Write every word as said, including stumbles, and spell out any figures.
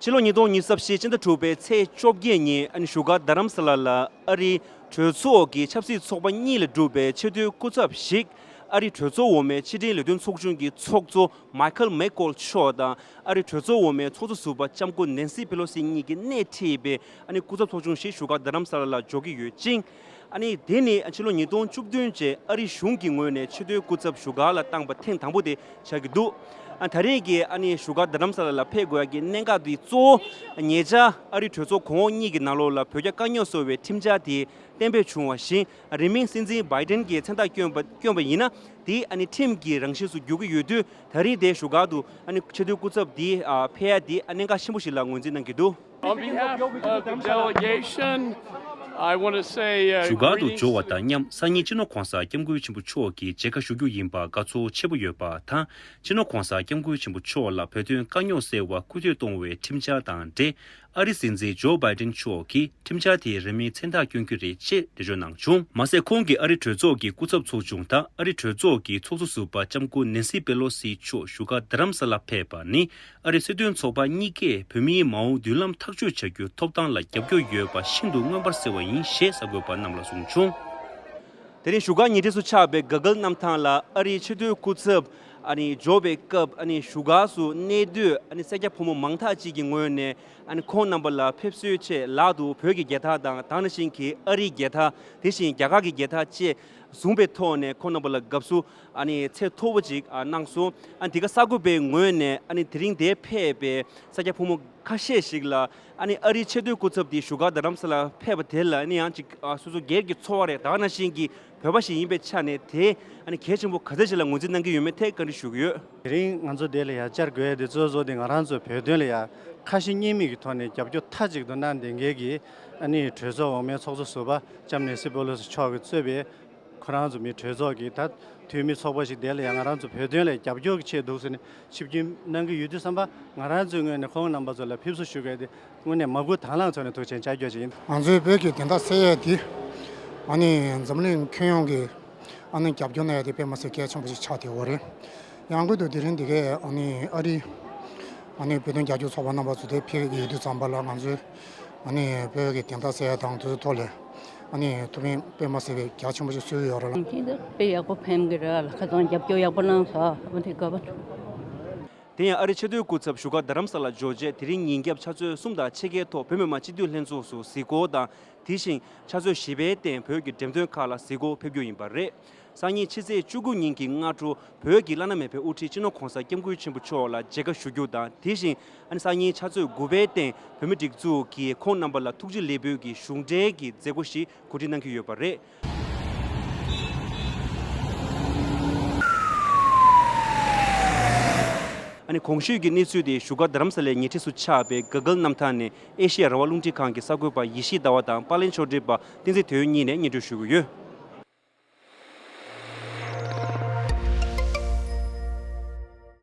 ཕྱི་ལོ་ཉིས་སྟོང་ཉི་ཤུ་རྩ་བཞི་སྤྱི་ཟླ་དྲུག་པའི་ཚེས་བཅོ་བརྒྱད་ཉིན་ཨ་ནི་བཞུགས་སྒར་རྡ་རམ་ས་ལ་ལ་ཨ་རིའི་གྲོས་ཚོགས་ཀྱི་ཆབ་སྲིད་ཚོགས་པ་གཉིས་ལས་གྲུབ་པའི་ཆེས་མཐོའི་སྐུ་ཚབ་ཞིག་ཨ་རིའི་གྲོས་ཚོགས་འོག་མའི་ཕྱི་འབྲེལ་ལས་དོན་ཚོགས་ཆུང་གི་ཚོགས་གཙོ་མའི་ཁལ་མེག་ཀོལ་མཆོག་དང་། ཨ་རིའི་གྲོས་ཚོགས་འོག་མའི་ཚོགས་གཙོ་ཟུར་པ་ལྕམ་སྐུ་ནེན་སི་པེ་ལོ་སི་གཉིས་ཀྱིས་སྣེ་ཁྲིད་པའི་ཨ་ནི་སྐུ་ཚབ་ཚོགས་ཆུང་ཞིག་བཞུགས་སྒར་རྡ་རམ་ས་ལ་ལ་འབྱོར་གྱི་ཡོད་ཅིང་། ཨ་ནི་དེ་ནི་ཕྱི་ལོ་ཉིས་སྟོང་བཅུ་བདུན་བཅས་ཨ་རིའི་གཞུང་གི་ངོས་ནས་ཆེས་མཐོའི་སྐུ་ཚབ་བཞུགས་སྒར་ལ་བཏང་པ་ཐེངས་དང་པོ་དེ་ཆགས་ཀྱི་འདུག་ཨ་ད་རེས་ཀྱི་ཨ་ནི་བཞུགས་སྒར་རྡ་རམ་ས་ལ་ལ་ཕེབས་དགོས་ཡ་གི་གནད་འགག་དེ་གཙོ་བོ་ཉེ་ཆར་ཨ་རིའི་གྲོས་ཚོགས་གོང་འོག་གཉིས་ཀྱི་ནང་ལོགས་ལ་བོད་རྒྱ་དཀའ་རྙོག་བཟོ་བའི་ཁྲིམས་འཆར་དེ་གཏན་འབེབས་བྱུང་བ་བཞིན། རིང་མིན་སྲིད་འཛིན་བྷའི་ཏན་གྱིས་མཚན་རྟགས་བསྐྱོན་པ་བསྐྱོན་པ་ཡིན་ན། དེ་ཨ་ནི་ཁྲིམས་ཀྱི་རང་བཞིན་སུ་འགྱུར་གྱི་ཡོད་དུས། ད་རེས་དེ་བཞུགས་སྒར་དུ་ཨ་ནི་ཆེས་མཐོའི་སྐུ་ཚབ་དེ་ཨ་ཕེབས་ཡ་དེ་ཨ་གནད་འགག་ཆེན་པོ་ཞིག་ལ་ངོས་འཛིན་གནང་གི་འདུག On behalf of the delegation, I want to say, uh, བཞུགས་སྒར་དུ་greetings འབྱོར་བ་དང་མཉམ་སང་ཉིན་སྤྱི་ནོར་༸གོང་ས་༸སྐྱབས་མགོན་ཆེན་པོ་མཆོག་གི་མཇལ་ཁ་ཞུ་རྒྱུ་ཡིན་པར་དགའ་ཚོར་ཆེན་པོ་ཡོད་པ་དང་། སྤྱི་ནོར་༸གོང་ས་༸སྐྱབས་མགོན་ཆེན་པོ་མཆོག་ལ་བོད་དོན་དཀའ་རྙོག་སེལ་བར་སྐུལ་འདེད་གཏོང་བའི་ཁྲིམས་འཆར་དང་འབྲེལ། ཨ་རིའི་སྲིད་འཛིན་ཇོ་བྷའི་ཏན་མཆོག་གིས་ཁྲིམས་འཆར་དེའི་རིང་མིན་མཚན་རྟགས་བསྐྱོན་རྒྱུ་རེད་ཅེས་འགྲེལ་བརྗོད་གནང་བྱུང་། མ་ཟད། ཁོང་གིས་ཨ་རིའི་གྲོས་ཚོགས་ཀྱི་སྐུ་ཚབ་ཚོགས་ཆུང་དང་ཨ་རིའི་གྲོས་ཚོགས་ཀྱི་ཚོགས་གཙོ་ཟུར་པ་ལྕམ་སྐུ་ནེན་སི་པེ་ལོ་སི་མཆོག་བཞུགས་སྒར་རྡ་རམ་ས་ལ་ཕེབས་པ་ནི། ཨ་རིའི་སྲིད་དོན་ཚོགས་པ་གཉིས་ཀས་བོད་མིའི་མ་འོངས་མདུན་ལམ་ཐག་གཅོད་བྱ་རྒྱུའི་ཐོབ་ཐང་ལ་རྒྱབ་སྐྱོར་ཡོད་པ་ཤིན་ཏུ་མངོན་པར་གསལ་བ་ཡིན་ཞེས་གསར་འགོད་པ་རྣམས་ལ་གསུངས་བྱུང་། དེ་རིང་བཞུགས་སྒར་ཉེ་འཁྲིས་སུ་ཆགས་པའི་ག་གལ་གནམ་ཐང་ལ་ཨ་རིའི་ཆེས་མཐོའི་སྐུ་ཚབ་ཨ་ནི་འབྱོར་བའི་སྐབས། ཨ་ནི་བཞུགས་སྒར་སུ་གནས་སྡོད་ཨ་ནི་སེར་སྐྱ་ཕོ་མོ་མང་དག་ཅིག་གི་ངོས་ནས་ཨ་ནི་ཁོང་རྣམ་པ་ལ་ཕེབས་བསུའི་ཆེད་ལག་ཏུ་བོད་ཀྱི་རྒྱལ་དར་དང་། དེ་ནང་བཞིན་གྱི་ཨ་རིའི་རྒྱལ་དར། དེ་བཞིན་རྒྱ་གར་གྱི་རྒྱལ་དར་བཅས་བཟུང་བའི་ཐོག་ནས་ཁོང་རྣམ་པ་ལ་དགའ་བསུ་ཨ་ནི་ཚད་མཐོ་པོ་ཅིག་ཨ་གནང་སོང་། ཨ་ནི་འདི་ག་གསར་འགོད་པའི་ངོས་ནས་ཨ་ནི་དེ་རིང་འདིར་ཕེབས་པའི་སེར་སྐྱ་ཕོ་མོ་ཁ་ཤས་ཤིག་ལ། ཨ་ནི་ཨ་རིའི་ཆེས་མཐོའི་སྐུ་ཚབ་དེ་བཞུགས་སྒར་རྡ་རམ་ས་ལར་ཕེབས་པ་དེ་ལ་ཨ་ནི་ཡང་ཅིག་ཨ་སོ་སོ་སྒེར་གྱི་ཚོར་བ་རེད། དེ་ནང་བཞིན་གྱི་བོད་པ་ཞིག་ཡིན་པའི་ཆ་ནས་དེ་ཨ་ནི་གལ་ཆེན་པོ་ག་ཚོད་ཅིག་ལ་ངོས་འཛིན་གནང་གི་ཡོད་མེད་ཐད་བཀའ་འདྲི་ཞུ་གི་ཡོད། དེ་རིང་ང་ཚོ་འདི་ལ་ཡར་བཅར་དགོས་ཡ་དེ་གཙོ་བོ་དེ་ང་རང་ཚོ་བོད་དོན་ལ་ཡར་ཁ་ཞེ་གཉིས་མེད་ཀྱི་ཐོག་ནས་རྒྱབ་སྐྱོར་མཐའ་གཅིག་ཏུ་གནང་བསྡད་མཁན་གྱི་ཨ་ནི་གྲོས་ཚོགས་འོག་མའི་ཚོགས་གཙོ་ཟུར་པ་ལྕམ་ནེན་སི་པེ་ལོ་སི་མཆོག་གིས་གཙོས་པའི་ཁོ་རང་ཚོ་མི་གྲོས་ཚོགས་ཀྱི་ད་འཐུས་མི་ཚོགས་པ་ཞིག་དེ་ལ་ཡང་ང་རང་ཚོ་བོད་དོན་ལ་རྒྱབ་སྐྱོར་གྱི་ཆེད་འདུག་ཟེར་ནས་ཆིབས་བསྒྱུར་གནང་གི་ཡོད་དུས་ཙམ་པ། ང་རང་ཚོའི་ངོས་ནས་ཁོང་རྣམ་པ་ཚོ་ལ་ཕེབས་བསུ་ཞུ་གི་ཡོད་དེ་དངོས་གནས་མ་བསྐུལ་དང་བླངས་ཐོག་ནས་ཐུགས་རྗེ་ཆེ་ཞུ་རྒྱུ་ཡིན། ང་ཚོའི་བོད་ཀྱི་བདེན་མཐའ་གསལ་ཡས་དེ་ཨ་ནི་འཛམ་གླིང་ཁྱོན་ཡོངས་ཀྱི་ཨ་ནི་རྒྱབ་སྐྱོར་གནང་ཡས་དེ་དཔེ་མ་སྲིད་གལ་ཆེན་པོ་ཞིག་ཆགས་བསྡད་ཡོད་རེད། ཡང་སྒོས་དུ་དེ་རིང་འདི་གའི་ཨ་ནི་ཨ་རི་ཨ་ནི་བོད་དོན་རྒྱབ་སྐྱོར་ཚོགས་པ་རྣམ་པ་ཚོ་དེ་ཕེབས་ཀྱི་ཡོད་དུས་ཙམ་པ་ལ་ང་ཚོའི་ཨ་ནི་བོད་ཀྱི་བདེན་མཐའ་གསལ་ཡ་དང་དེ་ཚོའི་ཐོག་ལ་ཨ་ནི་ཐུགས་ཕན་དཔེ་མ་སྲིད་པའི་རྒྱ་ཆེན་པོ་ཞིག་གསོས་ཡོད་རེད་ལ། དེ་འདི་དཔེ་ཡག་པོ་ཕན་གི་རེད་ལ། ཁ་སང་རྒྱབ་སྐྱོར་ཡག་པོ་གནང་སོང་། ཨ་མ་དེ་དགའ་པོ་བྱུང་། དེ་ཡང་ཨ་རིའི་ཆེས་མཐོའི་སྐུ་ཚབ་བཞུགས་སྒར་རྡ་རམ་ས་ལ་འབྱོར་རྗེས་དེ་རིང་ཉིན་རྒྱབ་ཆུ་ཚོད་གསུམ་དང་ཕྱེད་ཀའི་ཐོག་བོད་མི་མང་སྤྱི་འཐུས་ལྷན་ཚོགས་སུ་གཟིགས་སྐོར་དང་། དེ་བཞིན་ཆུ་ཚོད་བཞི་པའི་སྟེང་བོད་ཀྱི་འགྲེམས་སྟོན་ཁག་ལ་གཟིགས་སྐོར་ཕེབས་རྒྱུ་ཡིན་པ་རེད། སང་ཉིན་ཕྱི་ཚེས་བཅུ་དགུ་ཉིན་གྱི་སྔ་དྲོ་བོད་ཀྱི་བླ་ན་མེད་པའི་དབུ་ཁྲིད་སྤྱི་ནོར་༸གོང་ས་༸སྐྱབས་མགོན་ཆེན་པོ་མཆོག་ལ་མཇལ་ཁ་ཞུ་རྒྱུ་དང་། དེ་བཞིན་ཨ་ནི་སང་ཉིན་ཆུ་ཚོད་དགུ་པའི་སྟེང་བོད་མི་སྒྲིག་འཛུགས་ཀྱིས་ཁོང་རྣམ་པ་ལ་ཐུགས་རྗེ་ལེགས་འབུལ་གྱི་གཞུང་འབྲེལ་གྱི་མཛད་སྒོ་ཞིག་གོ་སྒྲིག་གནང་གི་ཡོད་པ་རེད། ཨ་ནི་གོང་ཞུས་ཀྱི་གནས་ཚུལ་དེ་བཞུགས་སྒར་རྡ་རམ་ས་ལའི་ཉེ་འཁྲིས་སུ་ཆགས་པའི་ག་གལ་གནམ་ཐང་ནས་ཨེ་ཤེ་ཡ་རང་དབང་རླུང་འཕྲིན་ཁང་གི་གསར་འགོད་པ་ཡེ་ཤེས་ཟླ་བ་དང་པར་ལེན་ཕྱོགས་སྒྲིག་པ་བསྟན་འཛིན་དོན་གཉིས་ནས་སྙན་སྒྲོན་ཞུ་གི་ཡོད།